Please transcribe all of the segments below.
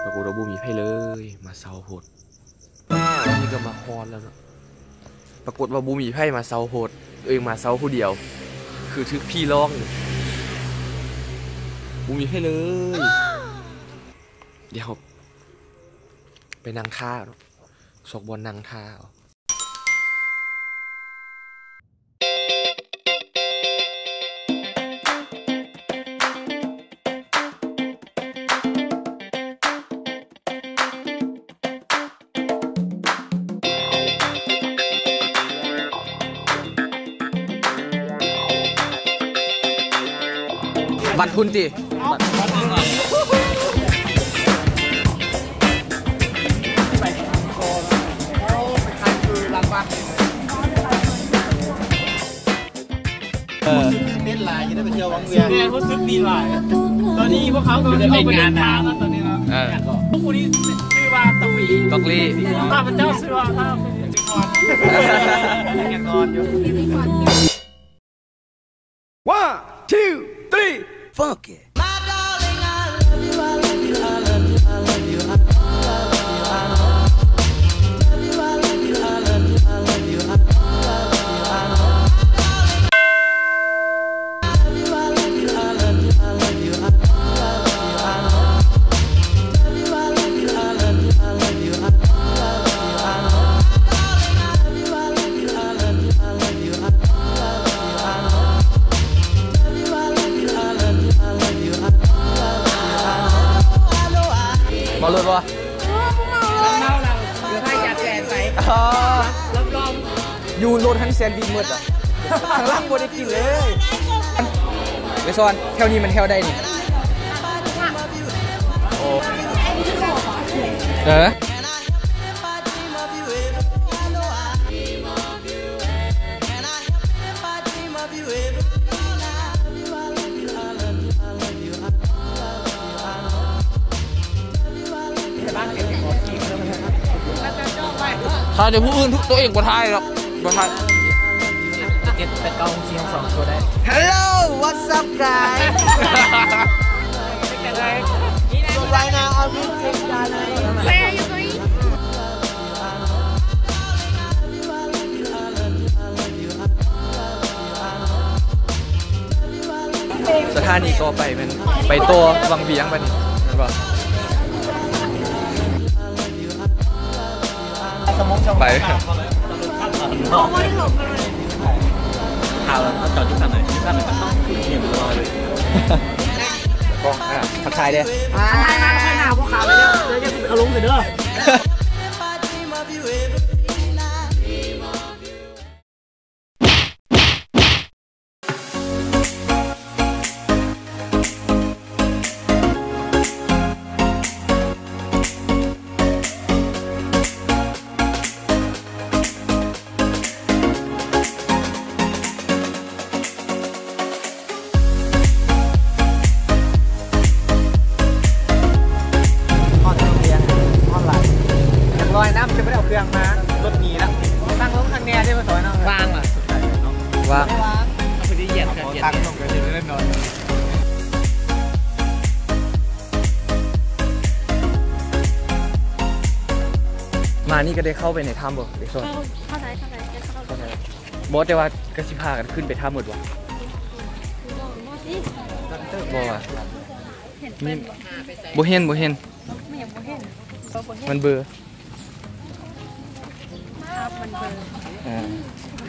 ປາກົດວ່າບໍ່ມີໃຜເລີຍ ມາເຊົາໂພດ. ນີ້ກໍມາຮອດແລ້ວເນາະ ປາກົດວ່າບໍ່ມີໃຜມາເຊົາໂພດ ໂຕເອງມາເຊົາຜູ້ດຽວ ຄືຖືກຜີຫຼອກນີ້ ບໍ່ມີໃຜເລີຍ. ດຽວໄປນັ່ງຖ້າເນາະ ຊອກບ່ອນນັ່ງຖ້າເອົາ. ວັດພຸ້ນຕິ? ເອີ ຕື່ນເຕັ້ນຫຼາຍ ຈະໄດ້ໄປທ່ຽວວັງວຽງ. ແມ່ນ ຮູ້ສຶກດີຫຼາຍ. ຕອນນີ້ພວກເຂົາກໍອອກໄປເດີນທາງແລ້ວຕອນນີ້ເນາະ. ເອີ ຜູ້ນີ້ຊື່ວ່າຕະຫວີ ຕອກລີ ຂ້າພະເຈົ້າຊື່ວ່າ ຂ້າພະເຈົ້າຊື່ວ່າ ຍັງນອນຢູ່. One, two, three, funk it. ເມົາລົດບໍ່? ເມົາແລ້ວ ເຫຼືອໃຫ້ຢາກແຊນໄປ. ອໍ ຮັບຮອງ ຢູ່ລົດຫັ້ນແຊນວິດໝົດອະ ຂ້າງຫຼັງບໍ່ໄດ້ກິນເລີຍ. ໄປສອນ ແຖວນີ້ມັນແຖວໃດນີ້? ໂອ້ ເອີ. ຖ່າຍແຕ່ຜູ້ອື່ນ ຕົວເອງບໍ່ຖ່າຍດອກ ບໍ່ຖ່າຍ. ເຈັດ ແປດ ເກົ້າ ສີ່ ສອງ ໂຊໄດ້. Hello, what's up, guys? Right now, I'm in Where are you going? ສະຖານີຕໍ່ໄປແມ່ນໄປຕໍ່ວັງວຽງບັດນີ້ ແມ່ນບໍ່? ໄປ ເອົາ ເອົາຈອດຢູ່ຂ້າງໃນ ຢູ່ຂ້າງໃນກໍຕ້ອງຮຽບຮ້ອຍເລີຍ. ກໍ ອ່າ ທັກທາຍເດ້. ອ່າ ທັກທາຍມາ ຂ້ອຍໜາວບໍ່ຂາວເດີ ດຽວຈະເອົາລົງໃສ່ເດີ. ຮອດໂຮງຮຽນ ຮອດຫຼາຍ ຮຽບຮ້ອຍນຳ ຈະບໍ່ໄດ້ເອົາເຄື່ອງມາ ລົດໜີລະ. ຕັ້ງລົງຂ້າງແນ່ເດ້ ມາສອນເນາະ. ວາງຫວາ? ວາງ ເອົາໄປຢຽບ ເອົາຕັກລົງໄປເລີຍແນ່ນອນ. ມານີ້ກໍໄດ້ເຂົ້າໄປໃນຖ້ຳບໍ່ ເດັກນ້ອຍ? ເຂົ້າ ເຂົ້າໄດ້ ເຂົ້າໄດ້ ເຂົ້າໄດ້. ບໍ່ ແຕ່ວ່າກໍຊິພາກັນຂຶ້ນໄປຖ້ຳໝົດບໍ່? ບໍ່ ບໍ່ວ່າ ເຫັນເພິ່ນບໍ່? ບໍ່ເຫັນ ບໍ່ເຫັນ ມັນບໍ່ເຫັນ ມັນເບີ ພາບມັນເບີ. ເອີ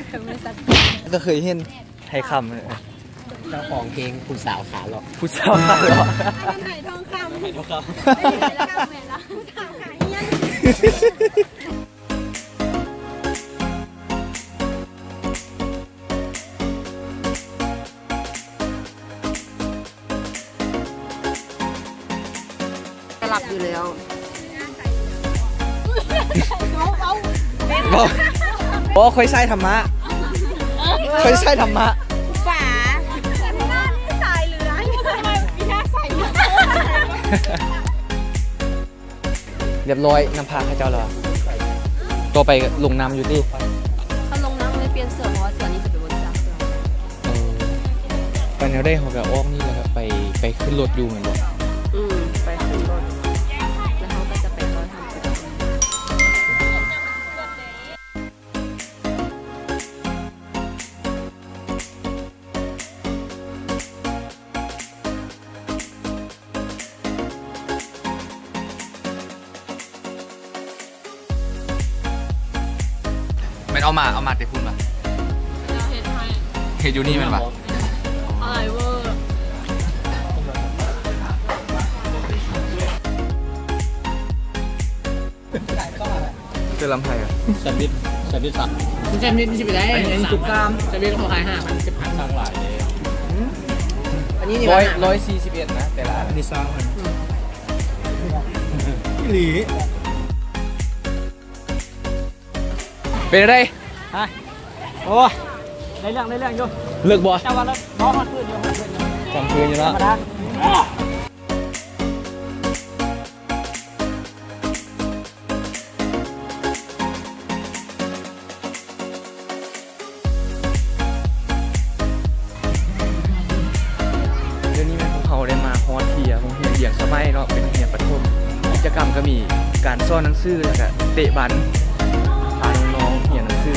ເອີ ມັນສັດ ກໍເຄີຍເຫັນ ໄທຄຳ ເອີ ເຈົ້າຂອງເພງຜູ້ສາວຂາຫຼໍ້ ຜູ້ສາວຂາຫຼໍ້ ໄທທອງຄຳ ໄທທອງຄຳ ຜູ້ສາວຂາຮຽນ. ຈະຫຼັບຢູ່ແລ້ວ ເວົ້າ ບໍ່ ຂ້ອຍສາຍທຳມະ ຂ້ອຍສາຍທຳມະ. ຮຽບຮ້ອຍ ນຳພາເຂົາເຈົ້າແລ້ວ ຕໍ່ໄປລົງນ້ຳຢູ່ຕິ? ເຂົາລົງນ້ຳ ໄດ້ປ່ຽນເສື້ອ ເພາະວ່າເສື້ອນີ້ຈະໄປບໍລິຈາກເສື້ອ. ເອີ ໄປແນວໃດເຮົາກໍອອກນີ້ແລ້ວກໍໄປ ໄປຂຶ້ນລົດຢູ່ແມ່ນບໍ່? ອືມ ໄປຂຶ້ນລົດ ແລ້ວເຮົ ເອົາມາ ເອົາມາແຕ່ພຸ້ນຫວາ? ເຮັດໃຫ້ ເຮັດຢູ່ນີ້ແມ່ນຫວາ? ອາຍເວີ ເສື້ອລຳໄພອະ ແຊນວິດ ແຊນວິດສາມ ແຊນວິດມັນຊິໄປໄດ້ ອັນນີ້ ອັນນີ້ຈຸກກ້າມ ແຊນວິດເຂົາຂາຍຫ້າພັນ ເຈັດພັນ ສັ່ງຫຼາຍເດ້ ອັນນີ້ນີ້ ຮ້ອຍ ຮ້ອຍສີ່ສິບເອັດນະ ແຕ່ລະອັນ ອັນນີ້ຊາວພັນ ອີ່ຫຼີ. ເປັນຈັ່ງໃດ? ຮະ? ໂອ້ຍ ໄດ້ເລື່ອງ ໄດ້ເລື່ອງຢູ່. ເລິກບໍ່? ແຕ່ວ່າເລິກ ບໍ່ ຮອດຄືນຢູ່ ຮອດຄືນຢູ່ ກາງຄືນຢູ່ເນາະ ທຳມະດາ. ດຽວນີ້ແມ່ນພວກເຮົາໄດ້ມາຮອດທີ່ໂຮງຮຽນວຽງສະໄໝເນາະ ເປັນໂຮງຮຽນປະຖົມ. ກິດຈະກຳກໍມີການສອນໜັງສື ແລ້ວກໍເຕະບານ ພານ້ອງໆຮຽນໜັງສື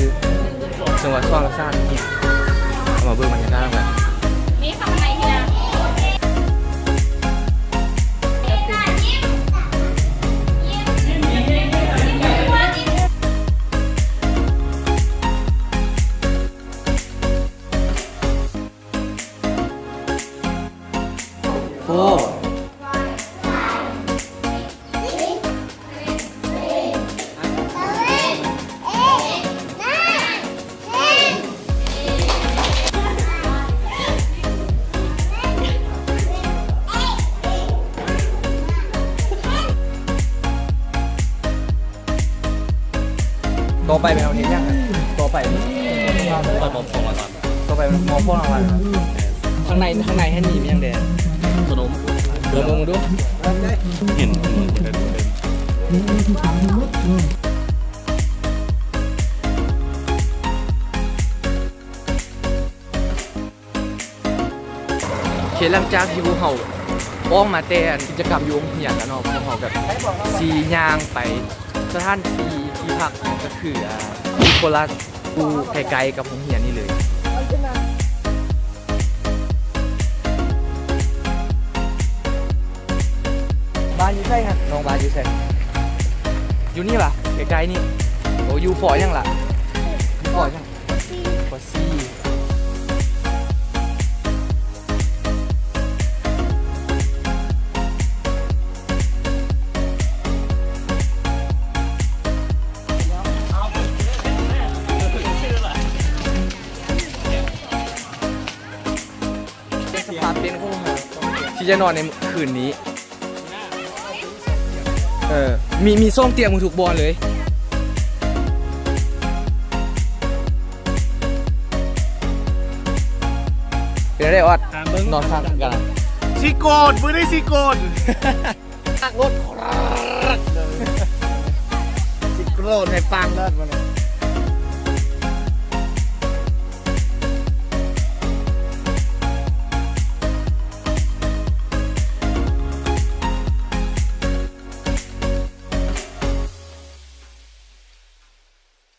ເຊິ່ງວ່າສອນພາສາອັງກິດ. ເຮົາມາເບິ່ງບັນຍາກາດນຳກັນ. ຕໍ່ໄປແມ່ນເຮົາເຮັດຫຍັງ? ຕໍ່ໄປ ມອບຂອງລາງວັນ ຕໍ່ໄປມອບຂອງລາງວັນ. ຂ້າງໃນ ຂ້າງໃນຫັ້ນມີຫຍັງແດ່? ຂະໜົມ ລອງເບິ່ງເບິ່ງດູ. ເຫັນ ໂອເຄ ຫຼັງຈາກທີ່ພວກເຮົາອອກມາແຕ່ກິດຈະກຳຢູ່ໂຮງຮຽນແລ້ວເນາະ ພວກເຮົາກໍຊິຍ່າງໄປສະຖານທີ່ທີ່ພັກ ກໍຄື ອາ ໂຄລາດ ຢູ່ໃກ້ໆກັບໂຮງຮຽນນີ້ເລີຍ. ບ້ານຢູ່ໃສຫັ້ນ? ນ້ອງບ້ານຢູ່ໃສ? ຢູ່ນີ້ຫວາ? ໃກ້ໆນີ້. ໂອ ຢູ່ປໍຫຍັງລະ? ຢູ່ປໍຫຍັງ? ປໍສີ່. ສະພາບເຕັນຂອງເຮົາທີ່ຈະນອນໃນຄືນນີ້. ເອີ ມີ ມີສອງຕຽງໝົດທຸກບ່ອນເລີຍ. ເປັນແນວໃດອອດ? ນອນຂ້າງກັນ. ຊິໂກດ ມື້ນີ້ຊິໂກດ. ຊິໂກດໃຫ້ຟັງເລີຍມື້ນີ້.